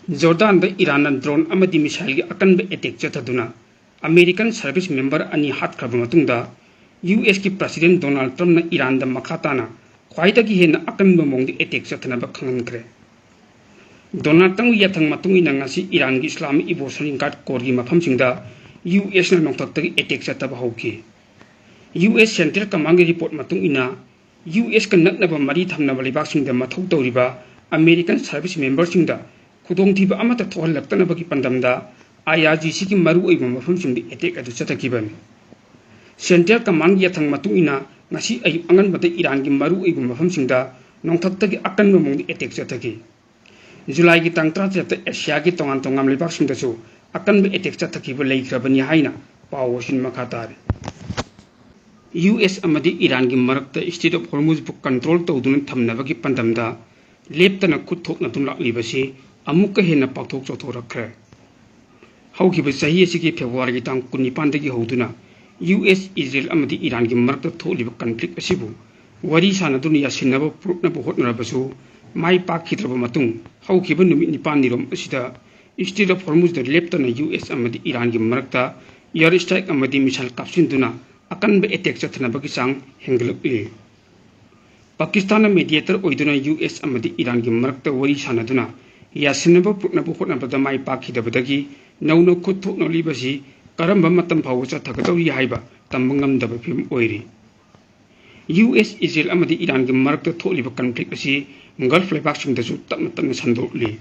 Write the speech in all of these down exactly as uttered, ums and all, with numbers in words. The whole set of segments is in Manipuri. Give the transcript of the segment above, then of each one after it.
ꯖꯣꯔꯗꯥꯟꯗ ꯏꯔꯥꯟꯅ drone ꯑꯃꯗꯤ missileꯒꯤ ꯑꯀꯟꯕ attack ꯆꯠꯊꯗꯨꯅ American service member ꯑꯅꯤ ꯍꯥꯠꯈ꯭ꯔꯕ ꯃꯇꯨꯡꯗ, USꯀꯤ President Donald Trumpꯅ ꯏꯔꯥꯟꯗ ꯃꯈꯥ ꯇꯥꯅ ꯈ꯭ꯋꯥꯏꯗꯒꯤ ꯍꯦꯟꯅ ꯑꯀꯟꯕ ꯃꯑꯣꯡꯗ attack ꯆꯠꯊꯅꯕ ꯈꯪꯍꯟꯈ꯭ꯔꯦ꯫ Donald Trumpꯒꯤ ꯌꯥꯊꯪ ꯃꯇꯨꯡ ꯏꯟꯅ ꯉꯁꯤ ꯏꯔꯥꯟꯒꯤ Islamic Revolutionary Guard Corps ꯀꯤ ꯃꯐꯝꯁꯤꯡꯗ USꯅ ꯅꯣꯡꯊꯛꯇꯒꯤ attack ꯆꯠꯊꯕ ꯍꯧꯈꯤ꯫ US Central Commandꯒꯤ report ꯃꯇꯨꯡ ꯏꯟꯅ, USꯀ ꯅꯛꯅꯕ ꯃꯔꯤ ꯊꯝꯅꯕ ꯂꯩꯕꯥꯛꯁꯤꯡꯗ ꯃꯊꯧ ꯇꯧꯔꯤꯕ American service memberꯁꯤꯡꯗ ꯈꯨꯗꯣꯡꯊꯤꯕ ꯑꯃꯠꯇ ꯊꯣꯛꯍꯜꯂꯛꯇꯅꯕꯒꯤ ꯄꯥꯟꯗꯝꯗ IRGCꯒꯤ ꯃꯔꯨꯑꯣꯏꯕ ꯃꯐꯝꯁꯤꯡꯗ attack ꯑꯗꯨ ꯆꯠꯊꯈꯤꯕꯅꯤ꯫ Central Commandꯒꯤ ꯌꯥꯊꯪ ꯃꯇꯨꯡ ꯏꯟꯅ, ꯉꯁꯤ ꯑꯌꯨꯛ ꯑꯉꯟꯕꯗ ꯏꯔꯥꯟꯒꯤ ꯃꯔꯨꯑꯣꯏꯕ ꯃꯐꯝꯁꯤꯡꯗ ꯅꯣꯡꯊꯛꯇꯒꯤ ꯑꯀꯟꯕ ꯃꯑꯣꯡꯗ attack ꯆꯠꯊꯈꯤ꯫ Julyꯒꯤ ꯇꯥꯡ ꯇꯔꯥꯇꯔꯦꯠꯇ Asiaꯒꯤ ꯇꯣꯉꯥꯟ ꯇꯣꯉꯥꯟꯕ ꯂꯩꯕꯥꯛꯁꯤꯡꯗꯁꯨ ꯑꯀꯟꯕ attack ꯆꯠꯊꯈꯤꯕ ꯂꯩꯈ꯭ꯔꯕꯅꯤ ꯍꯥꯏꯅ ꯄꯥꯎ ꯑꯁꯤꯅ ꯃꯈꯥ ꯇꯥꯔꯤ꯫ US ꯑꯃꯗꯤ ꯏꯔꯥꯟꯒꯤ ꯃꯔꯛꯇ Strait of Hormuzꯕꯨ control ꯇꯧꯗꯨꯅ ꯊꯝꯅꯕꯒꯤ ꯄꯥꯟꯗꯝꯗ ꯂꯦꯞꯇꯅ ꯈꯨꯠ ꯊꯣꯛꯅꯗꯨꯅ ꯂꯥꯛꯂꯤꯕꯁꯤ ꯑꯃꯨꯛꯀ ꯍꯦꯟꯅ ꯄꯥꯛꯊꯣꯛ ꯆꯥꯎꯊꯣꯔꯛꯈ꯭ꯔꯦ꯫ ꯍꯧꯈꯤꯕ ꯆꯍꯤ ꯑꯁꯤꯒꯤ Februaryꯒꯤ ꯇꯥꯡ ꯀꯨꯟꯅꯤꯄꯥꯟꯗꯒꯤ ꯍꯧꯗꯨꯅ US, Israel ꯑꯃꯗꯤ ꯏꯔꯥꯟꯒꯤ ꯃꯔꯛꯇ ꯊꯣꯛꯂꯤꯕ conflict ꯑꯁꯤꯕꯨ ꯋꯥꯔꯤ ꯁꯥꯟꯅꯗꯨꯅ ꯌꯥꯁꯤꯟꯅꯕ ꯄꯨꯔꯛꯅꯕ ꯍꯣꯠꯅꯔꯕꯁꯨ ꯃꯥꯏ ꯄꯥꯛꯈꯤꯗ꯭ꯔꯕ ꯃꯇꯨꯡ, ꯍꯧꯈꯤꯕ ꯅꯨꯃꯤꯠ ꯅꯤꯄꯥꯜꯅꯤꯔꯣꯝ ꯑꯁꯤꯗ Strait of Hormuzꯗ ꯂꯦꯞꯇꯅ US ꯑꯃꯗꯤ ꯏꯔꯥꯟꯒꯤ ꯃꯔꯛꯇ air strike ꯑꯃꯗꯤ missile ꯀꯥꯞꯁꯤꯟꯗꯨꯅ ꯑꯀꯟꯕ attack ꯆꯠꯊꯅꯕꯒꯤ ꯆꯥꯡ ꯍꯦꯟꯒꯠꯂꯛꯂꯤ꯫ ꯄꯥꯀꯤꯁꯇꯥꯟꯅ mediator ꯑꯣꯏꯗꯨꯅ US ꯑꯃꯗꯤ ꯏꯔꯥꯟꯒꯤ ꯃꯔꯛꯇ ꯋꯥꯔꯤ ꯁꯥꯟꯅꯗꯨꯅ ꯌꯥꯁꯤꯟꯅꯕ ꯄꯨꯔꯛꯅꯕ ꯍꯣꯠꯅꯕꯗ ꯃꯥꯏ ꯄꯥꯛꯈꯤꯗꯕꯗꯒꯤ ꯅꯧꯅ ꯈꯨꯠ ꯊꯣꯛꯅꯔꯤꯕꯁꯤ ꯀꯔꯝꯕ ꯃꯇꯝ ꯐꯥꯎꯕ ꯆꯠꯊꯒꯗꯧꯔꯤ ꯍꯥꯏꯕ ꯇꯝꯕ ꯉꯝꯗꯕ ꯐꯤꯕꯝ ꯑꯣꯏꯔꯤ꯫ US, Israel ꯑꯃꯗꯤ ꯏꯔꯥꯟꯒꯤ ꯃꯔꯛꯇ ꯊꯣꯛꯂꯤꯕ conflict ꯑꯁꯤ Gulf ꯂꯩꯕꯥꯛꯁꯤꯡꯗꯁꯨ ꯇꯞꯅ ꯇꯞꯅ ꯁꯟꯗꯣꯛꯂꯤ꯫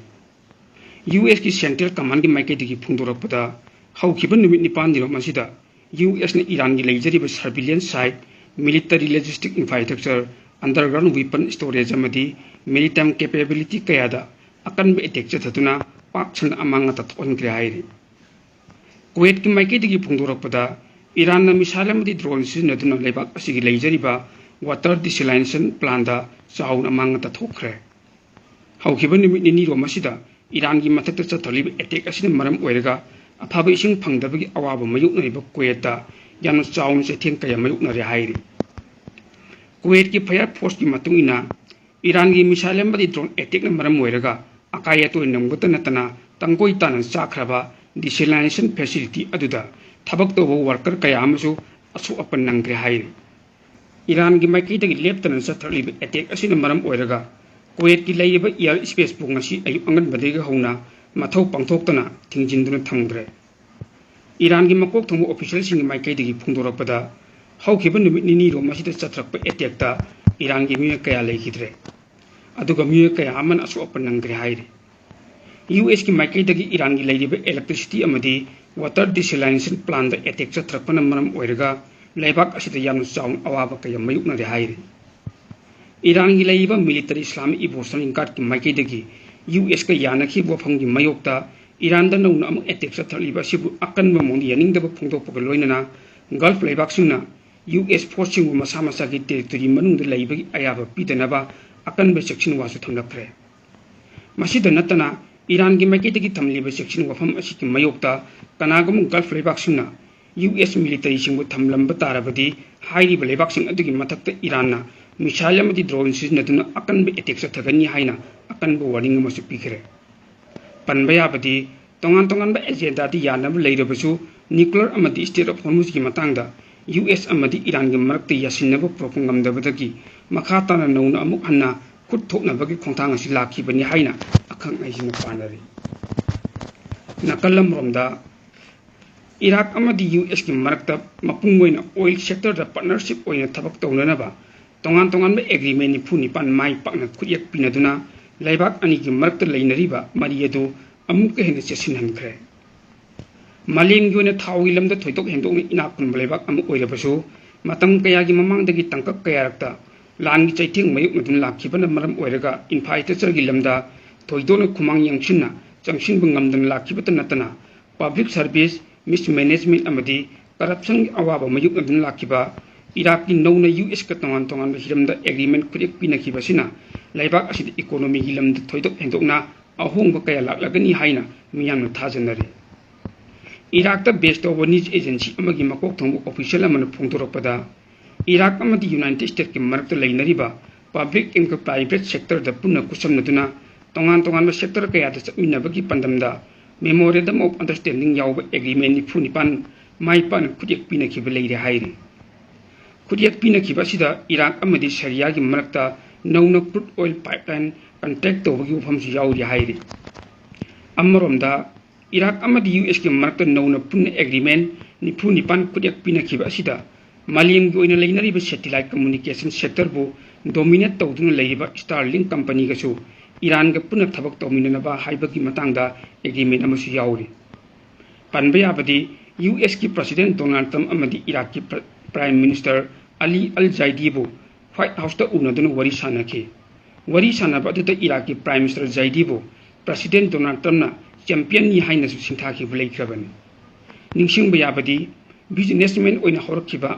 USꯀꯤ Central Commandꯒꯤ ꯃꯥꯏꯀꯩꯗꯒꯤ ꯐꯣꯡꯗꯣꯔꯛꯄꯗ, ꯍꯧꯈꯤꯕ ꯅꯨꯃꯤꯠ ꯅꯤꯄꯥꯜꯅꯤꯔꯣꯝ ꯑꯁꯤꯗ USꯅ ꯏꯔꯥꯟꯒꯤ ꯂꯩꯖꯔꯤꯕ surveillance site, military logistic infrastructure, underground weapon storage ꯑꯃꯗꯤ maritime capability ꯀꯌꯥꯗ ꯑꯀꯟꯕ attack ꯆꯠꯊꯗꯨꯅ ꯄꯥꯛ ꯁꯟꯅ ꯑꯃꯥꯡ ꯑꯇꯥ ꯊꯣꯛꯍꯟꯈ꯭ꯔꯦ ꯍꯥꯏꯔꯤ꯫ Kuwaitꯀꯤ ꯃꯥꯏꯀꯩꯗꯒꯤ ꯐꯣꯡꯗꯣꯔꯛꯄꯗ, ꯏꯔꯥꯟꯅ missile ꯑꯃꯗꯤ drone ꯁꯤꯖꯤꯟꯅꯗꯨꯅ ꯂꯩꯕꯥꯛ ꯑꯁꯤꯒꯤ ꯂꯩꯖꯔꯤꯕ water desalination plantꯇ ꯆꯥꯎꯅ ꯑꯃꯥꯡ ꯑꯇꯥ ꯊꯣꯛꯈ꯭ꯔꯦ꯫ ꯍꯧꯈꯤꯕ ꯅꯨꯃꯤꯠ ꯅꯤꯅꯤꯔꯣꯝ ꯑꯁꯤꯗ ꯏꯔꯥꯟꯒꯤ ꯃꯊꯛꯇ ꯆꯠꯊꯔꯤꯕ attack ꯑꯁꯤꯅ ꯃꯔꯝ ꯑꯣꯏꯔꯒ ꯑꯐꯕ ꯏꯁꯤꯡ ꯐꯪꯗꯕꯒꯤ ꯑꯋꯥꯕ ꯃꯥꯌꯣꯛꯅꯔꯤꯕ Kuwaitꯇ ꯌꯥꯝꯅ ꯆꯥꯎꯅ ꯆꯩꯊꯦꯡ ꯀꯌꯥ ꯃꯥꯌꯣꯛꯅꯔꯦ ꯍꯥꯏꯔꯤ꯫ Kuwaitꯀꯤ fire forceꯀꯤ ꯃꯇꯨꯡ ꯏꯟꯅ, ꯏꯔꯥꯟꯒꯤ missile ꯑꯃꯗꯤ drone attackꯅ ꯃꯔꯝ ꯑꯣꯏꯔꯒ ꯑꯀꯥꯏ ꯑꯇꯣꯏ ꯅꯪꯕꯇ ꯅꯠꯇꯅ ꯇꯪꯀꯣꯏ ꯇꯥꯅ ꯆꯥꯛꯈ꯭ꯔꯕ desalination facility ꯑꯗꯨꯗ ꯊꯕꯛ ꯇꯧꯕ worker ꯀꯌꯥ ꯑꯃꯁꯨ ꯑꯁꯣꯛ ꯑꯄꯟ ꯅꯪꯈ꯭ꯔꯦ ꯍꯥꯏꯔꯤ꯫ ꯏꯔꯥꯟꯒꯤ ꯃꯥꯏꯀꯩꯗꯒꯤ ꯂꯦꯞꯇꯅ ꯆꯠꯊꯔꯛꯂꯤꯕ attack ꯑꯁꯤꯅ ꯃꯔꯝ ꯑꯣꯏꯔꯒ ꯀꯨꯋꯦꯠꯀꯤ ꯂꯩꯔꯤꯕ air space ꯄꯨ ꯉꯁꯤ ꯑꯌꯨꯛ ꯑꯉꯟꯕꯗꯒꯤ ꯍꯧꯅ ꯃꯊꯧ ꯄꯥꯡꯊꯣꯛꯇꯅ ꯊꯤꯡꯖꯤꯟꯗꯨꯅ ꯊꯝꯈ꯭ꯔꯦ꯫ ꯏꯔꯥꯟꯒꯤ ꯃꯀꯣꯛ ꯊꯣꯡꯕ officialꯁꯤꯡꯒꯤ ꯃꯥꯏꯀꯩꯗꯒꯤ ꯐꯣꯡꯗꯣꯔꯛꯄꯗ, ꯍꯧꯈꯤꯕ ꯅꯨꯃꯤꯠ ꯅꯤꯅꯤꯔꯣꯝ ꯑꯁꯤꯗ ꯆꯠꯊꯔꯛꯄ attackꯇ ꯏꯔꯥꯟꯒꯤ ꯃꯤꯑꯣꯏ ꯀꯌꯥ ꯂꯩꯈꯤꯗ꯭ꯔꯦ, ꯑꯗꯨꯒ ꯃꯤꯑꯣꯏ ꯀꯌꯥ ꯑꯃꯅ ꯑꯁꯣꯛ ꯑꯄꯟ ꯅꯪꯈ꯭ꯔꯦ ꯍꯥꯏꯔꯤ꯫ USꯀꯤ ꯃꯥꯏꯀꯩꯗꯒꯤ ꯏꯔꯥꯟꯒꯤ ꯂꯩꯔꯤꯕ electricity ꯑꯃꯗꯤ water desalination plantꯇ attack ꯆꯠꯊꯔꯛꯄꯅ ꯃꯔꯝ ꯑꯣꯏꯔꯒ ꯂꯩꯕꯥꯛ ꯑꯁꯤꯗ ꯌꯥꯝꯅ ꯆꯥꯎꯅ ꯑꯋꯥꯕ ꯀꯌꯥ ꯃꯥꯌꯣꯛꯅꯔꯦ ꯍꯥꯏꯔꯤ꯫ ꯏꯔꯥꯟꯒꯤ ꯂꯩꯔꯤꯕ military Islamic Revolutionary Guardꯀꯤ ꯃꯥꯏꯀꯩꯗꯒꯤ USꯀ ꯌꯥꯅꯈꯤꯕ ꯋꯥꯐꯝꯒꯤ ꯃꯥꯌꯣꯛꯇ ꯏꯔꯥꯟꯗ ꯅꯧꯅ ꯑꯃꯨꯛ attack ꯆꯠꯊꯔꯛꯂꯤꯕ ꯑꯁꯤꯕꯨ ꯑꯀꯟꯕ ꯃꯑꯣꯡꯗ ꯌꯥꯅꯤꯡꯗꯕ ꯐꯣꯡꯗꯣꯛꯄꯒ ꯂꯣꯏꯅꯅ Gulf ꯂꯩꯕꯥꯛꯁꯤꯡꯅ US forceꯁꯤꯡꯕꯨ ꯃꯁꯥ ꯃꯁꯥꯒꯤ territory ꯃꯅꯨꯡꯗ ꯂꯩꯕꯒꯤ ꯑꯌꯥꯕ ꯄꯤꯗꯅꯕ ꯑꯀꯟꯕ ꯆꯦꯛꯁꯤꯟ ꯋꯥꯁꯨ ꯊꯝꯂꯛꯈ꯭ꯔꯦ꯫ ꯃꯁꯤꯗ ꯅꯠꯇꯅ ꯏꯔꯥꯟꯒꯤ ꯃꯥꯏꯀꯩꯗꯒꯤ ꯊꯝꯂꯤꯕ ꯆꯦꯛꯁꯤꯟ ꯋꯥꯐꯝ ꯑꯁꯤꯒꯤ ꯃꯥꯌꯣꯛꯇ ꯀꯅꯥꯒꯨꯝꯕ Gulf ꯂꯩꯕꯥꯛꯁꯤꯡꯅ US militaryꯁꯤꯡꯕꯨ ꯊꯝꯂꯝꯕ ꯇꯥꯔꯕꯗꯤ ꯍꯥꯏꯔꯤꯕ ꯂꯩꯕꯥꯛꯁꯤꯡ ꯑꯗꯨꯒꯤ ꯃꯊꯛꯇ ꯏꯔꯥꯟꯅ missile ꯑꯃꯗꯤ drone ꯁꯤꯖꯤꯟꯅꯗꯨꯅ ꯑꯀꯟꯕ attack ꯆꯠꯊꯒꯅꯤ ꯍꯥꯏꯅ ꯑꯀꯟꯕ warning ꯑꯃꯁꯨ ꯄꯤꯈ꯭ꯔꯦ꯫ ꯄꯟꯕ ꯌꯥꯕꯗꯤ ꯇꯣꯉꯥꯟ ꯇꯣꯉꯥꯟꯕ agendaꯗꯤ ꯌꯥꯅꯕ ꯂꯩꯔꯕꯁꯨ nuclear ꯑꯃꯗꯤ Strait of Hormuzꯀꯤ ꯃꯇꯥꯡꯗ US ꯑꯃꯗꯤ ꯏꯔꯥꯟꯒꯤ ꯃꯔꯛꯇ ꯌꯥꯁꯤꯟꯅꯕ ꯄꯨꯔꯛꯄ ꯉꯝꯗꯕꯗꯒꯤ ꯃꯈꯥ ꯇꯥꯅ ꯅꯧꯅ ꯑꯃꯨꯛ ꯍꯟꯅ ꯈꯨꯠ ꯊꯣꯛꯅꯕꯒꯤ ꯈꯣꯡꯊꯥꯡ ꯑꯁꯤ ꯂꯥꯛꯈꯤꯕꯅꯤ ꯍꯥꯏꯅ ꯑꯈꯪ ꯑꯍꯩꯁꯤꯡꯅ ꯄꯥꯅꯔꯤ꯫ ꯅꯥꯀꯜ ꯑꯃꯔꯣꯝꯗ ꯏꯔꯥꯛ ꯑꯃꯗꯤ USꯀꯤ ꯃꯔꯛꯇ ꯃꯄꯨꯡ ꯑꯣꯏꯅ oil sectorꯗ partnership ꯑꯣꯏꯅ ꯊꯕꯛ ꯇꯧꯅꯅꯕ ꯇꯣꯉꯥꯟ ꯇꯣꯉꯥꯟꯕ agreement ꯅꯤꯐꯨ ꯅꯤꯄꯥꯟ ꯃꯥꯏ ꯄꯥꯛꯅ ꯈꯨꯠꯌꯦꯛ ꯄꯤꯅꯗꯨꯅ ꯂꯩꯕꯥꯛ ꯑꯅꯤꯒꯤ ꯃꯔꯛꯇ ꯂꯩꯅꯔꯤꯕ ꯃꯔꯤ ꯑꯗꯨ ꯑꯃꯨꯛꯀ ꯍꯦꯟꯅ ꯆꯦꯠꯁꯤꯟꯍꯟꯈ꯭ꯔꯦ꯫ ꯃꯥꯂꯦꯝꯒꯤ ꯑꯣꯏꯅ ꯊꯥꯎꯒꯤ ꯂꯝꯗ ꯊꯣꯏꯗꯣꯛ ꯍꯦꯟꯗꯣꯛꯅ ꯏꯅꯥꯛ ꯈꯨꯟꯕ ꯂꯩꯕꯥꯛ ꯑꯃ ꯑꯣꯏꯔꯕꯁꯨ, ꯃꯇꯝ ꯀꯌꯥꯒꯤ ꯃꯃꯥꯡꯗꯒꯤ ꯇꯥꯡꯀꯛ ꯀꯌꯥꯔꯛꯇ ꯂꯥꯟꯒꯤ ꯆꯩꯊꯦꯡ ꯃꯥꯌꯣꯛꯅꯗꯨꯅ ꯂꯥꯛꯈꯤꯕꯅ ꯃꯔꯝ ꯑꯣꯏꯔꯒ infrastructureꯒꯤ ꯂꯝꯗ ꯊꯣꯏꯗꯣꯛꯅ ꯈꯨꯃꯥꯡ ꯌꯥꯡꯁꯤꯟꯅ ꯆꯪꯁꯤꯟꯕ ꯉꯝꯗꯅ ꯂꯥꯛꯈꯤꯕꯇ ꯅꯠꯇꯅ, public service mismanagement ꯑꯃꯗꯤ corruptionꯒꯤ ꯑꯋꯥꯕ ꯃꯥꯌꯣꯛꯅꯗꯨꯅ ꯂꯥꯛꯈꯤꯕ ꯏꯔꯥꯛꯀꯤ ꯅꯧꯅ USꯀ ꯇꯣꯉꯥꯟ ꯇꯣꯉꯥꯟꯕ ꯍꯤꯔꯝꯗ agreement ꯈꯨꯠꯌꯦꯛ ꯄꯤꯅꯈꯤꯕ ꯑꯁꯤꯅ ꯂꯩꯕꯥꯛ ꯑꯁꯤꯗ economyꯒꯤ ꯂꯝꯗ ꯊꯣꯏꯗꯣꯛ ꯍꯦꯟꯗꯣꯛꯅ ꯑꯍꯣꯡꯕ ꯀꯌꯥ ꯂꯥꯛꯂꯒꯅꯤ ꯍꯥꯏꯅ ꯃꯤꯌꯥꯝꯅ ꯊꯥꯖꯅꯔꯤ꯫ ꯏꯔꯥꯛꯇ base ꯇꯧꯕ news agency ꯑꯃꯒꯤ ꯃꯀꯣꯛ ꯊꯣꯡꯕ official ꯑꯃꯅ ꯐꯣꯡꯗꯣꯔꯛꯄꯗ, ꯏꯔꯥꯛ ꯑꯃꯗꯤ United Statesꯀꯤ ꯃꯔꯛꯇ ꯂꯩꯅꯔꯤꯕ public ꯑꯃꯗꯤ private sectorꯗ ꯄꯨꯟꯅ ꯈꯨꯠꯁꯝꯅꯗꯨꯅ ꯇꯣꯉꯥꯟ ꯇꯣꯉꯥꯟꯕ sector ꯀꯌꯥꯗ ꯆꯠꯃꯤꯟꯅꯕꯒꯤ ꯄꯥꯟꯗꯝꯗ Memorandum of Understanding ꯌꯥꯎꯕ agreement ꯅꯤꯐꯨ ꯅꯤꯄꯥꯟ ꯃꯥꯏ ꯄꯥꯛꯅ ꯈꯨꯠꯌꯦꯛ ꯄꯤꯅꯈꯤꯕ ꯂꯩꯔꯦ ꯍꯥꯏꯔꯤ꯫ ꯈꯨꯠꯌꯦꯛ ꯄꯤꯅꯈꯤꯕ ꯑꯁꯤꯗ ꯏꯔꯥꯛ ꯑꯃꯗꯤ ꯁꯤꯔꯤꯌꯥꯒꯤ ꯃꯔꯛꯇ ꯅꯧꯅ crude oil pipeline contract ꯇꯧꯕꯒꯤ ꯋꯥꯐꯝꯁꯨ ꯌꯥꯎꯔꯤ ꯍꯥꯏꯔꯤ꯫ ꯑꯃꯔꯣꯝꯗ, ꯏꯔꯥꯛ ꯑꯃꯗꯤ ꯌꯨ ꯑꯦꯁꯀꯤ ꯃꯔꯛꯇ ꯅꯧꯅ ꯄꯨꯟꯅ agreement ꯅꯤꯐꯨ ꯅꯤꯄꯥꯟ ꯈꯨꯠꯌꯦꯛ ꯄꯤꯅꯈꯤꯕ ꯑꯁꯤꯗ ꯃꯥꯂꯦꯝꯒꯤ ꯑꯣꯏꯅ ꯂꯩꯅꯔꯤꯕ satellite communication sector ꯕꯨ dominate ꯇꯧꯗꯨꯅ ꯂꯩꯔꯤꯕ Starlink company ꯒꯁꯨ ꯏꯔꯥꯟꯒ ꯄꯨꯟꯅ ꯊꯕꯛ ꯇꯧꯃꯤꯟꯅꯅꯕ ꯍꯥꯏꯕꯒꯤ ꯃꯇꯥꯡꯗ agreement ꯑꯃꯁꯨ ꯌꯥꯎꯔꯤ꯫ ꯄꯟꯕ ꯌꯥꯕꯗꯤ, ꯌꯨ ꯑꯦꯁꯀꯤ President Donald Trump ꯑꯃꯗꯤ ꯏꯔꯥꯛꯀꯤ Prime Minister Ali Al Zaidi ꯕꯨ White House ꯇ ꯎꯅꯗꯨꯅ ꯋꯥꯔꯤ ꯁꯥꯟꯅꯈꯤ꯫ ꯋꯥꯔꯤ ꯁꯥꯟꯅꯕ ꯑꯗꯨꯗ ꯏꯔꯥꯛꯀꯤ Prime Minister Zaidi ꯕꯨ President Donald Trump ꯅ champion ꯅꯤ ꯍꯥꯏꯅꯁꯨ ꯁꯤꯡꯊꯥꯈꯤꯕ ꯂꯩꯈ꯭ꯔꯕꯅꯤ꯫ ꯅꯤꯡꯁꯤꯡꯕ ꯌꯥꯕꯗꯤ, businessman ꯑꯣꯏꯅ ꯍꯧꯔꯛꯈꯤꯕ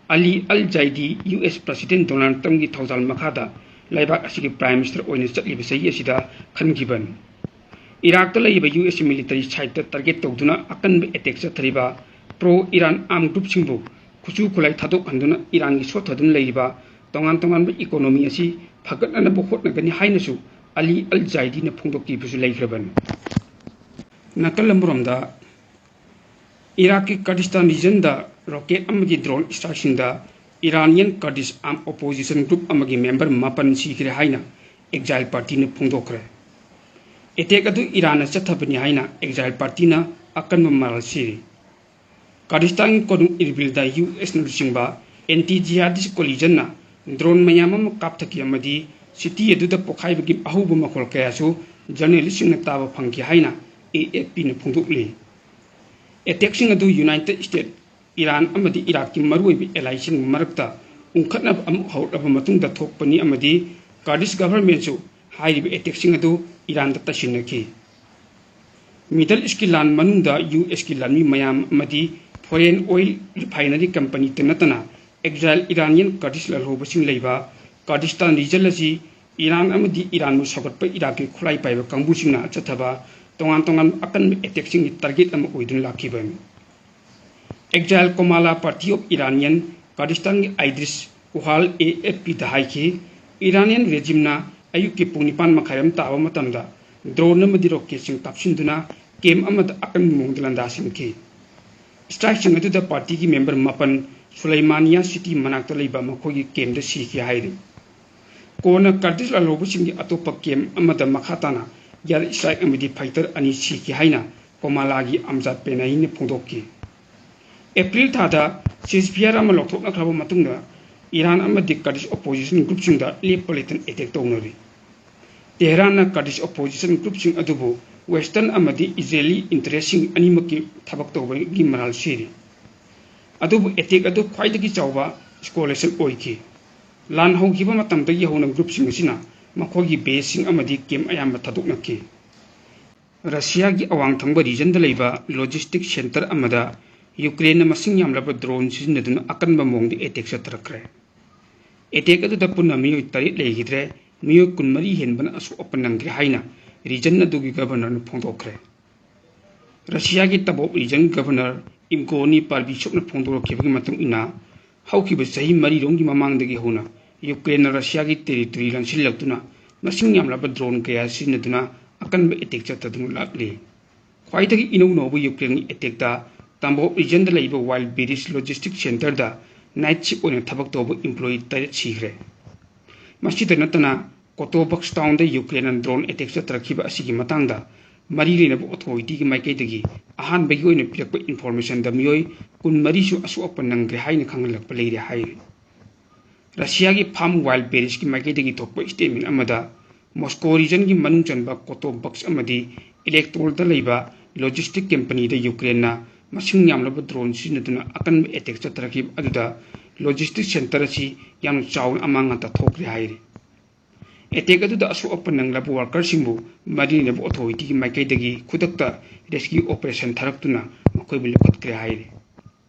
Ali Al Zaidi U S President Donald Trump ꯀꯤ ꯊꯧꯖꯥꯜ ꯃꯈꯥꯗ ꯂꯩꯕꯥꯛ ꯑꯁꯤꯒꯤ Prime Minister ꯑꯣꯏꯅ ꯆꯠꯂꯤꯕ ꯆꯍꯤ ꯑꯁꯤꯗ ꯈꯟꯈꯤꯕꯅꯤ꯫ ꯏꯔꯥꯛꯇ ꯂꯩꯔꯤꯕ ꯌꯨ ꯑꯦꯁ military site ꯇ target ꯇꯧꯗꯨꯅ ꯑꯀꯟꯕ attack ꯆꯠꯊꯔꯤꯕ pro Iran armed group ꯁꯤꯡꯕꯨ ꯈꯨꯠꯁꯨ ꯈꯨꯠꯂꯥꯏ ꯊꯥꯗꯣꯛꯍꯟꯗꯨꯅ ꯏꯔꯥꯟꯒꯤ ꯁꯣꯠꯊꯗꯨꯅ ꯂꯩꯔꯤꯕ ꯇꯣꯉꯥꯟ ꯇꯣꯉꯥꯟꯕ economy ꯑꯁꯤ ꯐꯒꯠꯅꯅꯕ ꯍꯣꯠꯅꯒꯅꯤ ꯍꯥꯏꯅꯁꯨ Ali Al Zaidi ꯅ ꯐꯣꯡꯗꯣꯛꯈꯤꯕꯁꯨ ꯂꯩꯈ꯭ꯔꯕꯅꯤ꯫ ꯅꯥꯀꯜ ꯑꯃꯔꯣꯝꯗ, ꯏꯔꯥꯛꯀꯤ Kurdistan region ꯗ rocket ꯑꯃꯒꯤ drone strike ꯁꯤꯡꯗ Iranian Kurdish armed opposition group ꯑꯃꯒꯤ member ꯃꯥꯄꯟ ꯁꯤꯈ꯭ꯔꯦ ꯍꯥꯏꯅ Exile Party ꯅ ꯐꯣꯡꯗꯣꯛꯈ꯭ꯔꯦ꯫ Attack ꯑꯗꯨ ꯏꯔꯥꯟꯅ ꯆꯠꯊꯕꯅꯤ ꯍꯥꯏꯅ Exile Party ꯅ ꯑꯀꯟꯕ ꯃꯔꯥꯜ ꯁꯤꯔꯤ꯫ ꯀꯔꯗꯤꯁꯇꯥꯟꯒꯤ ꯀꯣꯅꯨꯡ ꯏꯔꯕꯤꯜꯗ ꯌꯨ ꯑꯦꯁꯅ ꯂꯨꯆꯤꯡꯕ anti jihadist coalition ꯅ drone ꯃꯌꯥꯝ ꯑꯃ ꯀꯥꯞꯊꯈꯤ ꯑꯃꯗꯤ city ꯑꯗꯨꯗ ꯄꯣꯈꯥꯏꯕꯒꯤ ꯑꯍꯧꯕ ꯃꯈꯣꯜ ꯀꯌꯥꯁꯨ journalist ꯁꯤꯡꯅ ꯇꯥꯕ ꯐꯪꯈꯤ ꯍꯥꯏꯅ A F P ꯅ ꯐꯣꯡꯗꯣꯛꯂꯤ꯫ Attack ꯁꯤꯡ ꯑꯗꯨ United States, ꯏꯔꯥꯟ ꯑꯃꯗꯤ ꯏꯔꯥꯛꯀꯤ ꯃꯔꯨꯑꯣꯏꯕ ally ꯁꯤꯡ ꯃꯔꯛꯇ ꯎꯪꯈꯠꯅꯕ ꯑꯃꯨꯛ ꯍꯧꯔꯛꯂꯕ ꯃꯇꯨꯡꯗ ꯊꯣꯛꯄꯅꯤ ꯑꯃꯗꯤ Kurdish government ꯁꯨ ꯍꯥꯏꯔꯤꯕ attack ꯁꯤꯡ ꯑꯗꯨ ꯏꯔꯥꯟꯗ ꯇꯥꯏꯁꯤꯟꯅꯈꯤ꯫ Middle East ꯀꯤ ꯂꯥꯟ ꯃꯅꯨꯡꯗ ꯌꯨ ꯑꯦꯁ ꯀꯤ ꯂꯥꯟꯃꯤ ꯃꯌꯥꯝ ꯑꯃꯗꯤ foreign oil refinery company ꯇ ꯅꯠꯇꯅ exile Iranian Kurdish ꯂꯥꯜꯍꯧꯕꯁꯤꯡ ꯂꯩꯕ Kurdistan region ꯑꯁꯤ ꯏꯔꯥꯟ ꯑꯃꯗꯤ ꯏꯔꯥꯟꯕꯨ ꯁꯧꯒꯠꯄ ꯏꯔꯥꯛꯀꯤ ꯈꯨꯠꯂꯥꯏ ꯄꯥꯏꯕ ꯀꯥꯡꯕꯨꯁꯤꯡꯅ ꯆꯠꯊꯕ ꯇꯣꯉꯥꯟ ꯇꯣꯉꯥꯟꯕ ꯑꯀꯟꯕ attack ꯁꯤꯡꯒꯤ target ꯑꯃ ꯑꯣꯏꯗꯨꯅ ꯂꯥꯛꯈꯤꯕꯅꯤ꯫ Exile Komala Party of Iranian Kurdistan ꯒꯤ Idris Kuhal A F P ꯗ ꯍꯥꯏꯈꯤ, Iranian regime ꯅ ꯑꯌꯨꯛꯀꯤ ꯄꯨꯡ ꯅꯤꯄꯥꯟ ꯃꯈꯥꯏ ꯑꯃ ꯇꯥꯕ ꯃꯇꯝꯗ drone ꯑꯃꯗꯤ rocketꯁꯤꯡ ꯀꯥꯞꯁꯤꯟꯗꯨꯅ camp ꯑꯃꯗ ꯑꯀꯟꯕ ꯃꯑꯣꯡꯗ ꯂꯥꯟꯗꯥꯁꯤꯟꯈꯤ꯫ Strikeꯁꯤꯡ ꯑꯗꯨꯗ partyꯒꯤ member ꯃꯥꯄꯟ ꯁꯨꯂꯩꯃꯥꯅꯤꯌꯥ city ꯃꯅꯥꯛꯇ ꯂꯩꯕ ꯃꯈꯣꯏꯒꯤ campꯇ ꯁꯤꯈꯤ ꯍꯥꯏꯔꯤ꯫ ꯀꯣꯟꯅ Kurdish ꯂꯥꯜꯍꯧꯕꯁꯤꯡꯒꯤ ꯑꯇꯣꯞꯄ camp ꯑꯃꯗ ꯃꯈꯥ ꯇꯥꯅ air strike ꯑꯃꯗꯤ fighter ꯑꯅꯤ ꯁꯤꯈꯤ ꯍꯥꯏꯅ ꯀꯣꯃꯥꯂꯥꯒꯤ ꯑꯝꯖꯥꯗ ꯄꯦꯅꯥꯍꯤꯅ ꯐꯣꯡꯗꯣꯛꯈꯤ꯫ April ꯊꯥꯗ ceasefire ꯑꯃ ꯂꯧꯊꯣꯛꯅꯈ꯭ꯔꯕ ꯃꯇꯨꯡꯗ ꯏꯔꯥꯟ ꯑꯃꯗꯤ Kurdish opposition groupꯁꯤꯡꯗ ꯂꯦꯞꯄ ꯂꯩꯇꯅ attack ꯇꯧꯅꯔꯤ꯫ ꯇꯦꯍꯔꯥꯟꯅ Kurdish opposition groupꯁꯤꯡ ꯑꯗꯨꯕꯨ Western ꯑꯃꯗꯤ Israeli interestꯁꯤꯡ ꯑꯅꯤꯃꯛꯀꯤ ꯊꯕꯛ ꯇꯧꯕꯒꯤ ꯃꯔꯥꯜ ꯁꯤꯔꯤ꯫ ꯑꯗꯨꯕꯨ attack ꯑꯗꯨ ꯈ꯭ꯋꯥꯏꯗꯒꯤ ꯆꯥꯎꯕ escalation ꯑꯣꯏꯈꯤ꯫ ꯂꯥꯟ ꯍꯧꯈꯤꯕ ꯃꯇꯝꯗꯒꯤ ꯍꯧꯅ groupꯁꯤꯡ ꯑꯁꯤꯅ ꯃꯈꯣꯏꯒꯤ baseꯁꯤꯡ ꯑꯃꯗꯤ camp ꯑꯌꯥꯝꯕ ꯊꯥꯗꯣꯛꯅꯈꯤ꯫ ꯔꯁꯤꯌꯥꯒꯤ ꯑꯋꯥꯡ ꯊꯪꯕ regionꯗ ꯂꯩꯕ logistic centre ꯑꯃꯗ ꯌꯨꯀ꯭ꯔꯦꯟꯅ ꯃꯁꯤꯡ ꯌꯥꯝꯂꯕ drone ꯁꯤꯖꯤꯟꯅꯗꯨꯅ ꯑꯀꯟꯕ ꯃꯑꯣꯡꯗ attack ꯆꯠꯊꯔꯛꯈ꯭ꯔꯦ꯫ Attack ꯑꯗꯨꯗ ꯄꯨꯟꯅ ꯃꯤꯑꯣꯏ ꯇꯔꯦꯠ ꯂꯩꯈꯤꯗ꯭ꯔꯦ, ꯃꯤꯑꯣꯏ ꯀꯨꯟꯃꯔꯤ ꯍꯦꯟꯕꯅ ꯑꯁꯣꯛ ꯑꯄꯟ ꯅꯪꯈ꯭ꯔꯦ ꯍꯥꯏꯅ region ꯑꯗꯨꯒꯤ governorꯅ ꯐꯣꯡꯗꯣꯛꯈ꯭ꯔꯦ꯫ ꯔꯁꯤꯌꯥꯒꯤ ꯇꯕꯣꯞ region governor ꯏꯝꯒꯣꯅꯤ ꯄꯥꯔꯕꯤꯁꯣꯞꯅ ꯐꯣꯡꯗꯣꯔꯛꯈꯤꯕꯒꯤ ꯃꯇꯨꯡ ꯏꯟꯅ, ꯍꯧꯈꯤꯕ ꯆꯍꯤ ꯃꯔꯤꯔꯣꯝꯒꯤ ꯃꯃꯥꯡꯗꯒꯤ ꯍꯧꯅ ꯌꯨꯀ꯭ꯔꯦꯟꯅ ꯔꯁꯤꯌꯥꯒꯤ territory ꯂꯥꯟꯁꯤꯜꯂꯛꯇꯨꯅ ꯃꯁꯤꯡ ꯌꯥꯝꯂꯕ drone ꯀꯌꯥ ꯁꯤꯖꯤꯟꯅꯗꯨꯅ ꯑꯀꯟꯕ attack ꯆꯠꯊꯗꯨꯅ ꯂꯥꯛꯂꯤ꯫ ꯈ꯭ꯋꯥꯏꯗꯒꯤ ꯏꯅꯧ ꯅꯧꯕ ꯌꯨꯀ꯭ꯔꯦꯟꯒꯤ attackꯇ ꯇꯝꯕꯣꯞ regionꯗ ꯂꯩꯕ Wild Berries logistic centreꯗ night shift ꯑꯣꯏꯅ ꯊꯕꯛ ꯇꯧꯕ employee ꯇꯔꯦꯠ ꯁꯤꯈ꯭ꯔꯦ꯫ ꯃꯁꯤꯗ ꯅꯠꯇꯅ Kotobuxtownꯗ ꯌꯨꯀ꯭ꯔꯦꯟꯅ drone attack ꯆꯠꯊꯔꯛꯈꯤꯕ ꯑꯁꯤꯒꯤ ꯃꯇꯥꯡꯗ ꯃꯔꯤ ꯂꯩꯅꯕ authorityꯒꯤ ꯃꯥꯏꯀꯩꯗꯒꯤ ꯑꯍꯥꯟꯕꯒꯤ ꯑꯣꯏꯅ ꯄꯤꯔꯛꯄ informationꯗ ꯃꯤꯑꯣꯏ ꯀꯨꯟꯃꯔꯤꯁꯨ ꯑꯁꯣꯛ ꯑꯄꯟ ꯅꯪꯈ꯭ꯔꯦ ꯍꯥꯏꯅ ꯈꯪꯍꯜꯂꯛꯄ ꯂꯩꯔꯦ ꯍꯥꯏꯔꯤ꯫ ꯔꯁꯤꯌꯥꯒꯤ farm Wild Berriesꯀꯤ ꯃꯥꯏꯀꯩꯗꯒꯤ ꯊꯣꯛꯄ statement ꯑꯃꯗ Moscow regionꯒꯤ ꯃꯅꯨꯡ ꯆꯟꯕ Kotobuxtown ꯑꯃꯗꯤ Elektrolꯗ ꯂꯩꯕ logistic companyꯗ ꯌꯨꯀ꯭ꯔꯦꯟꯅ ꯃꯁꯤꯡ ꯌꯥꯝꯂꯕ drone ꯁꯤꯖꯤꯟꯅꯗꯨꯅ ꯑꯀꯟꯕ attack ꯆꯠꯊꯔꯛꯈꯤꯕ ꯑꯗꯨꯗ logistic centre ꯑꯁꯤ ꯌꯥꯝꯅ ꯆꯥꯎꯅ ꯑꯃꯥꯡ ꯑꯇꯥ ꯊꯣꯛꯈ꯭ꯔꯦ ꯍꯥꯏꯔꯤ꯫ Attack ꯑꯗꯨꯗ ꯑꯁꯣꯛ ꯑꯄꯟ ꯅꯪꯂꯕ workerꯁꯤꯡꯕꯨ ꯃꯔꯤ ꯂꯩꯅꯕ authorityꯒꯤ ꯃꯥꯏꯀꯩꯗꯒꯤ ꯈꯨꯗꯛꯇ rescue operation ꯊꯥꯔꯛꯇꯨꯅ ꯃꯈꯣꯏꯕꯨ ꯂꯧꯈꯠꯈ꯭ꯔꯦ ꯍꯥꯏꯔꯤ꯫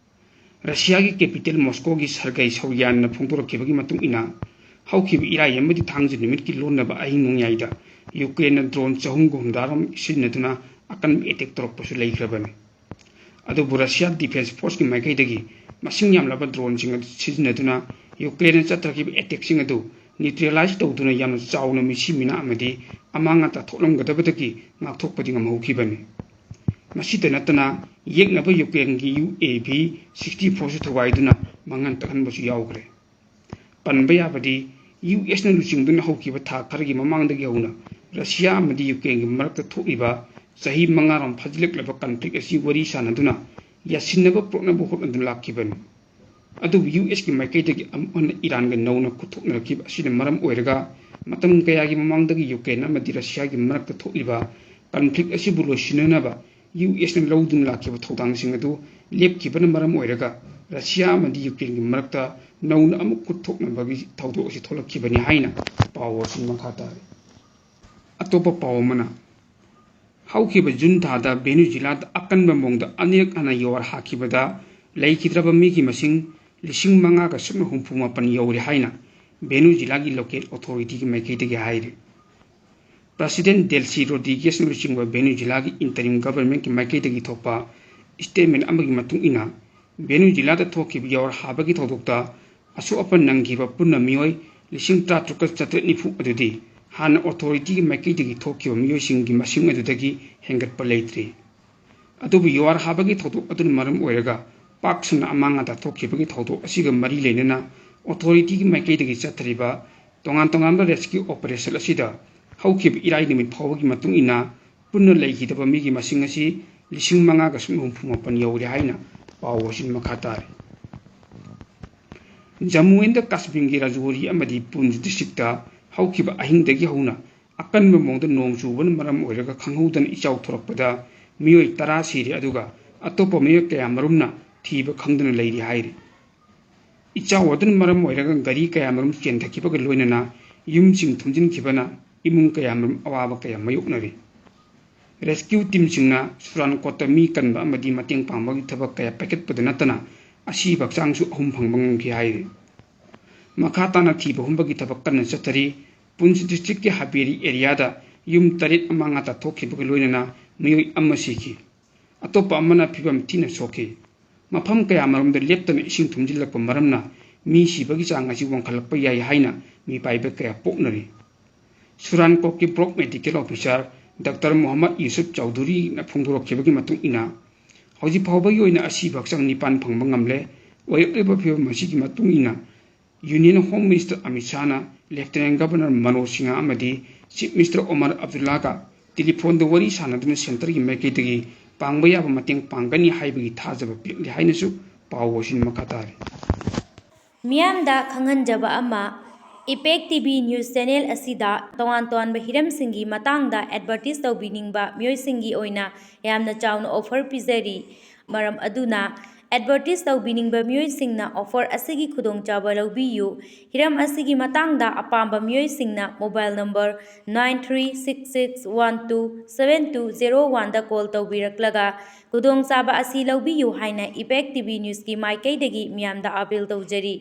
ꯔꯁꯤꯌꯥꯒꯤ capital Moscowꯒꯤ Sergei Sobyaninꯅ ꯐꯣꯡꯗꯣꯔꯛꯈꯤꯕꯒꯤ ꯃꯇꯨꯡ ꯏꯟꯅ, ꯍꯧꯈꯤꯕ ꯏꯔꯥꯏ ꯑꯃꯗꯤ ꯊꯥꯡꯖ ꯅꯨꯃꯤꯠꯀꯤ ꯂꯣꯟꯅꯕ ꯑꯍꯤꯡ ꯅꯣꯡꯌꯥꯏꯗ ꯌꯨꯀ꯭ꯔꯦꯟꯅ drone ꯆꯍꯨꯝꯒ ꯍꯨꯝꯗ꯭ꯔꯥꯔꯣꯝ ꯁꯤꯖꯤꯟꯅꯗꯨꯅ ꯑꯀꯟꯕ attack ꯇꯧꯔꯛꯄꯁꯨ ꯂꯩꯈ꯭ꯔꯕꯅꯤ꯫ ꯑꯗꯨꯕꯨ Russia Defence Forceꯀꯤ ꯃꯥꯏꯀꯩꯗꯒꯤ ꯃꯁꯤꯡ ꯌꯥꯝꯂꯕ droneꯁꯤꯡ ꯑꯗꯨ ꯁꯤꯖꯤꯟꯅꯗꯨꯅ ꯌꯨꯀ꯭ꯔꯦꯟꯅ ꯆꯠꯊꯈꯤꯕ attackꯁꯤꯡ ꯑꯗꯨ neutralize ꯇꯧꯗꯨꯅ ꯌꯥꯝꯅ ꯆꯥꯎꯅ ꯃꯤꯁꯤ ꯃꯤꯅꯥ ꯑꯃꯗꯤ ꯑꯃꯥꯡ ꯑꯇꯥ ꯊꯣꯛꯂꯝꯒꯗꯕꯗꯒꯤ ꯉꯥꯛꯊꯣꯛꯄꯗꯤ ꯉꯝꯍꯧꯈꯤꯕꯅꯤ꯫ ꯃꯁꯤꯇ ꯅꯠꯇꯅ ꯌꯦꯛꯅꯕ ꯌꯨꯀ꯭ꯔꯦꯟꯒꯤ U A V sixty four ꯁꯨ ꯊꯨꯒꯥꯏꯗꯨꯅ ꯃꯥꯡꯍꯟ ꯇꯥꯛꯍꯟꯕꯁꯨ ꯌꯥꯎꯈ꯭ꯔꯦ꯫ ꯄꯟꯕ ꯌꯥꯕꯗꯤ, U S ꯅ ꯂꯨꯆꯤꯡꯗꯨꯅ ꯍꯧꯈꯤꯕ ꯊꯥ ꯈꯔꯒꯤ ꯃꯃꯥꯡꯗꯒꯤ ꯍꯧꯅ ꯔꯁꯤꯌꯥ ꯑꯃꯗꯤ ꯌꯨꯀ꯭ꯔꯦꯟꯒꯤ ꯃꯔꯛꯇ ꯊꯣꯛꯂꯤꯕ ꯆꯍꯤ ꯃꯉꯥꯔꯣꯝ ꯐꯥꯖꯤꯜꯂꯛꯂꯕ conflict ꯑꯁꯤ ꯋꯥꯔꯤ ꯁꯥꯅꯗꯨꯅ ꯌꯥꯁꯤꯟꯅꯕ ꯄꯨꯔꯛꯅꯕ ꯍꯣꯠꯅꯗꯨꯅ ꯂꯥꯛꯈꯤꯕꯅꯤ꯫ ꯑꯗꯨꯕꯨ U S ꯀꯤ ꯃꯥꯏꯀꯩꯗꯒꯤ ꯑꯃꯨꯛ ꯍꯟꯅ ꯏꯔꯥꯟꯒ ꯅꯧꯅ ꯈꯨꯠ ꯊꯣꯛꯅꯔꯛꯈꯤꯕ ꯑꯁꯤꯅ ꯃꯔꯝ ꯑꯣꯏꯔꯒ, ꯃꯇꯝ ꯀꯌꯥꯒꯤ ꯃꯃꯥꯡꯗꯒꯤ ꯌꯨꯀ꯭ꯔꯦꯟ ꯑꯃꯗꯤ ꯔꯁꯤꯌꯥꯒꯤ ꯃꯔꯛꯇ ꯊꯣꯛꯂꯤꯕ conflict ꯑꯁꯤꯕꯨ ꯂꯣꯏꯁꯤꯟꯅꯅꯕ U S ꯅ ꯂꯧꯗꯨꯅ ꯂꯥꯛꯈꯤꯕ ꯊꯧꯗꯥꯡꯁꯤꯡ ꯑꯗꯨ ꯂꯦꯞꯈꯤꯕꯅ ꯃꯔꯝ ꯑꯣꯏꯔꯒ, ꯔꯁꯤꯌꯥ ꯑꯃꯗꯤ ꯌꯨꯀ꯭ꯔꯦꯟꯒꯤ ꯃꯔꯛꯇ ꯅꯧꯅ ꯑꯃꯨꯛ ꯈꯨꯠ ꯊꯣꯛꯅꯕꯒꯤ ꯊꯧꯗꯣꯛ ꯑꯁꯤ ꯊꯣꯛꯂꯛꯈꯤꯕꯅꯤ ꯍꯥꯏꯅ ꯄꯥꯎ ꯑꯁꯤ ꯃꯈꯥ ꯇꯥꯔꯤ꯫ ꯑꯇꯣꯞꯄ ꯄꯥꯎ ꯑꯃꯅ, ꯍꯧꯈꯤꯕ ꯖꯨꯟ ꯊꯥꯗ ꯚꯦꯅꯨꯖꯨꯂꯥꯗ ꯑꯀꯟꯕ ꯃꯑꯣꯡꯗ ꯑꯅꯤꯔꯛ ꯍꯟꯅ ꯌꯨꯍꯥꯔ ꯍꯥꯈꯤꯕꯗ ꯂꯩꯈꯤꯗ꯭ꯔꯕ ꯃꯤꯒꯤ ꯃꯁꯤꯡ ꯂꯤꯁꯤꯡ ꯃꯉꯥꯒ ꯁꯨꯞꯅ ꯍꯨꯝꯐꯨ ꯃꯥꯄꯟ ꯌꯧꯔꯦ ꯍꯥꯏꯅ ꯚꯦꯅꯨꯖꯨꯂꯥꯒꯤ local authority ꯒꯤ ꯃꯥꯏꯀꯩꯗꯒꯤ ꯍꯥꯏꯔꯤ꯫ President Delcy Rodriguez ꯅ ꯂꯨꯆꯤꯡꯕ ꯚꯦꯅꯨꯖꯨꯂꯥꯒꯤ interim government ꯀꯤ ꯃꯥꯏꯀꯩꯗꯒꯤ ꯊꯣꯛꯄ statement ꯑꯃꯒꯤ ꯃꯇꯨꯡ ꯏꯟꯅ, ꯚꯦꯅꯨꯖꯨꯂꯥꯗ ꯊꯣꯛꯈꯤꯕ ꯌꯨꯍꯥꯔ ꯍꯥꯕꯒꯤ ꯊꯧꯗꯣꯛꯇ ꯑꯁꯣꯛ ꯑꯄꯟ ꯅꯪꯈꯤꯕ ꯄꯨꯟꯅ ꯃꯤꯑꯣꯏ ꯂꯤꯁꯤꯡ ꯇꯔꯥꯇꯔꯨꯛꯀ ꯆꯥꯇ꯭ꯔꯦꯠ ꯅꯤꯐꯨ ꯑꯗꯨꯗꯤ ꯍꯥꯟꯅ authority ꯒꯤ ꯃꯥꯏꯀꯩꯗꯒꯤ ꯊꯣꯛꯈꯤꯕ ꯃꯤꯑꯣꯏꯁꯤꯡꯒꯤ ꯃꯁꯤꯡ ꯑꯗꯨꯗꯒꯤ ꯍꯦꯟꯒꯠꯄ ꯂꯩꯇ꯭ꯔꯤ꯫ ꯑꯗꯨꯕꯨ ꯌꯨꯍꯥꯔ ꯍꯥꯕꯒꯤ ꯊꯧꯗꯣꯛ ꯑꯗꯨꯅ ꯃꯔꯝ ꯑꯣꯏꯔꯒ ꯄꯥꯛ ꯁꯟꯅ ꯑꯃꯥꯡ ꯑꯇꯥ ꯊꯣꯛꯈꯤꯕꯒꯤ ꯊꯧꯗꯣꯛ ꯑꯁꯤꯒ ꯃꯔꯤ ꯂꯩꯅꯅ authority ꯒꯤ ꯃꯥꯏꯀꯩꯗꯒꯤ ꯆꯠꯊꯔꯤꯕ ꯇꯣꯉꯥꯟ ꯇꯣꯉꯥꯟꯕ rescue operation ꯑꯁꯤꯗ ꯍꯧꯈꯤꯕ ꯏꯔꯥꯏ ꯅꯨꯃꯤꯠ ꯐꯥꯎꯕꯒꯤ ꯃꯇꯨꯡ ꯏꯟꯅ ꯄꯨꯟꯅ ꯂꯩꯈꯤꯗꯕ ꯃꯤꯒꯤ ꯃꯁꯤꯡ ꯑꯁꯤ ꯂꯤꯁꯤꯡ ꯃꯉꯥꯒ ꯁꯨꯞꯅ ꯍꯨꯝꯐꯨ ꯃꯥꯄꯟ ꯌꯧꯔꯦ ꯍꯥꯏꯅ ꯄꯥꯎ ꯑꯁꯤꯅ ꯃꯈꯥ ꯇꯥꯔꯤ꯫ ꯖꯝꯃꯨ ꯑꯦꯟ ꯀꯥꯁꯃꯤꯔꯒꯤ ꯔꯥꯖꯣꯔꯤ ꯑꯃꯗꯤ ꯄꯨꯟꯆ district ꯇ ꯍꯧꯈꯤꯕ ꯑꯍꯤꯡꯗꯒꯤ ꯍꯧꯅ ꯑꯀꯟꯕ ꯃꯑꯣꯡꯗ ꯅꯣꯡ ꯆꯨꯕꯅ ꯃꯔꯝ ꯑꯣꯏꯔꯒ ꯈꯪꯍꯧꯗꯅ ꯏꯆꯥꯎ ꯊꯣꯔꯛꯄꯗ ꯃꯤꯑꯣꯏ ꯇꯔꯥ ꯁꯤꯔꯦ, ꯑꯗꯨꯒ ꯑꯇꯣꯞꯄ ꯃꯤꯑꯣꯏ ꯀꯌꯥꯃꯔꯨꯝꯅ ꯊꯤꯕ ꯈꯪꯗꯅ ꯂꯩꯔꯤ ꯍꯥꯏꯔꯤ꯫ ꯏꯆꯥꯎ ꯑꯗꯨꯅ ꯃꯔꯝ ꯑꯣꯏꯔꯒ ꯒꯥꯔꯤ ꯀꯌꯥꯃꯔꯨꯝ ꯆꯦꯟꯊꯈꯤꯕꯒ ꯂꯣꯏꯅꯅ ꯌꯨꯝꯁꯤꯡ ꯊꯨꯝꯖꯤꯟꯈꯤꯕꯅ ꯏꯃꯨꯡ ꯀꯌꯥꯃꯔꯨꯝ ꯑꯋꯥꯕ ꯀꯌꯥ ꯃꯥꯌꯣꯛꯅꯔꯤ꯫ Rescue team ꯁꯤꯡꯅ ꯁꯨꯔꯥꯟꯀꯣꯠꯇ ꯃꯤ ꯀꯟꯕ ꯑꯃꯗꯤ ꯃꯇꯦꯡ ꯄꯥꯡꯕꯒꯤ ꯊꯕꯛ ꯀꯌꯥ ꯄꯥꯏꯈꯠꯄꯗ ꯅꯠꯇꯅ ꯑꯁꯤꯕ ꯍꯛꯆꯥꯡꯁꯨ ꯑꯍꯨꯝ ꯐꯪꯕ ꯉꯝꯈꯤ ꯍꯥꯏꯔꯤ꯫ ꯃꯈꯥ ꯇꯥꯅ ꯊꯤꯕ ꯍꯨꯝꯕꯒꯤ ꯊꯕꯛ ꯀꯟꯅ ꯆꯠꯊꯔꯤ꯫ ꯄꯨꯟꯆ district ꯀꯤ ꯍꯕꯦꯔꯤ area ꯗ ꯌꯨꯝ ꯇꯔꯦꯠ ꯑꯃꯥꯡ ꯑꯇꯥ ꯊꯣꯛꯈꯤꯕꯒ ꯂꯣꯏꯅꯅ ꯃꯤꯑꯣꯏ ꯑꯃ ꯁꯤꯈꯤ꯫ ꯑꯇꯣꯞꯄ ꯑꯃꯅ ꯐꯤꯚꯝ ꯊꯤꯅ ꯁꯣꯛꯈꯤ꯫ ꯃꯐꯝ ꯀꯌꯥꯃꯔꯨꯝꯗ ꯂꯦꯞꯇꯅ ꯏꯁꯤꯡ ꯊꯨꯝꯖꯤꯜꯂꯛꯄ ꯃꯔꯝꯅ ꯃꯤ ꯁꯤꯕꯒꯤ ꯆꯥꯡ ꯑꯁꯤ ꯋꯥꯡꯈꯠꯂꯛꯄ ꯌꯥꯏ ꯍꯥꯏꯅ ꯃꯤꯄꯥꯏꯕ ꯀꯌꯥ ꯄꯣꯛꯅꯔꯤ꯫ ꯁꯨꯔꯥꯟꯀꯣꯠꯀꯤ block medical officer doctor Mohammad Yusuf ꯆꯧꯙꯨꯔꯤꯅ ꯐꯣꯡꯗꯣꯔꯛꯈꯤꯕꯒꯤ ꯃꯇꯨꯡ ꯏꯟꯅ, ꯍꯧꯖꯤꯛ ꯐꯥꯎꯕꯒꯤ ꯑꯣꯏꯅ ꯑꯁꯤꯕ ꯍꯛꯆꯥꯡ ꯅꯤꯄꯥꯟ ꯐꯪꯕ ꯉꯝꯂꯦ꯫ ꯑꯣꯏꯔꯛꯂꯤꯕ ꯐꯤꯕꯝ ꯑꯁꯤꯒꯤ ꯃꯇꯨꯡ ꯏꯟꯅ Union Home Minister Amit ꯁꯥꯍꯅ Lieutenant Governor Manoj Singh ꯑꯃꯗꯤ Chief Minister ꯑꯣꯃꯔ ꯑꯕꯗꯨꯜꯂꯥꯒ ꯇꯦꯂꯤꯐꯣꯟꯗ ꯋꯥꯔꯤ ꯁꯥꯟꯅꯗꯨꯅ centreꯒꯤ ꯃꯥꯏꯀꯩꯗꯒꯤ ꯄꯥꯡꯕ ꯌꯥꯕ ꯃꯇꯦꯡ ꯄꯥꯡꯒꯅꯤ ꯍꯥꯏꯕꯒꯤ ꯊꯥꯖꯕ ꯄꯤꯔꯛꯂꯤ ꯍꯥꯏꯅꯁꯨ ꯄꯥꯎ ꯑꯁꯤꯅ ꯃꯈꯥ ꯇꯥꯔꯤ꯫ ꯃꯤꯌꯥꯝꯗ ꯈꯪꯍꯟꯖꯕ ꯑꯃ, ꯏꯄꯦꯛ ꯇꯤꯚꯤ news channel ꯑꯁꯤꯗ ꯇꯣꯉꯥꯟ ꯇꯣꯉꯥꯟꯕ ꯍꯤꯔꯝꯁꯤꯡꯒꯤ ꯃꯇꯥꯡꯗ advertise ꯇꯧꯕꯤꯅꯤꯡꯕ ꯃꯤꯑꯣꯏꯁꯤꯡꯒꯤ ꯑꯣꯏꯅ ꯌꯥꯝꯅ ꯆꯥꯎꯅ offer ꯄꯤꯖꯔꯤ꯫ ꯃꯔꯝ ꯑꯗꯨꯅ advertise ꯇꯧꯕꯤꯅꯤꯡꯕ ꯃꯤꯑꯣꯏꯁꯤꯡꯅ offer ꯑꯁꯤꯒꯤ ꯈꯨꯗꯣꯡꯆꯥꯕ ꯂꯧꯕꯤꯌꯨ꯫ ꯍꯤꯔꯝ ꯑꯁꯤꯒꯤ ꯃꯇꯥꯡꯗ ꯑꯄꯥꯝꯕ ꯃꯤꯑꯣꯏꯁꯤꯡꯅ mobile number nine three six six one two seven two zero oneꯗ call ꯇꯧꯕꯤꯔꯛꯂꯒ ꯈꯨꯗꯣꯡꯆꯥꯕ ꯑꯁꯤ ꯂꯧꯕꯤꯌꯨ ꯍꯥꯏꯅ ꯏꯄꯦꯛ ꯇꯤꯚꯤ newsꯀꯤ ꯃꯥꯏꯀꯩꯗꯒꯤ ꯃꯤꯌꯥꯝꯗ appeal ꯇꯧꯖꯔꯤ꯫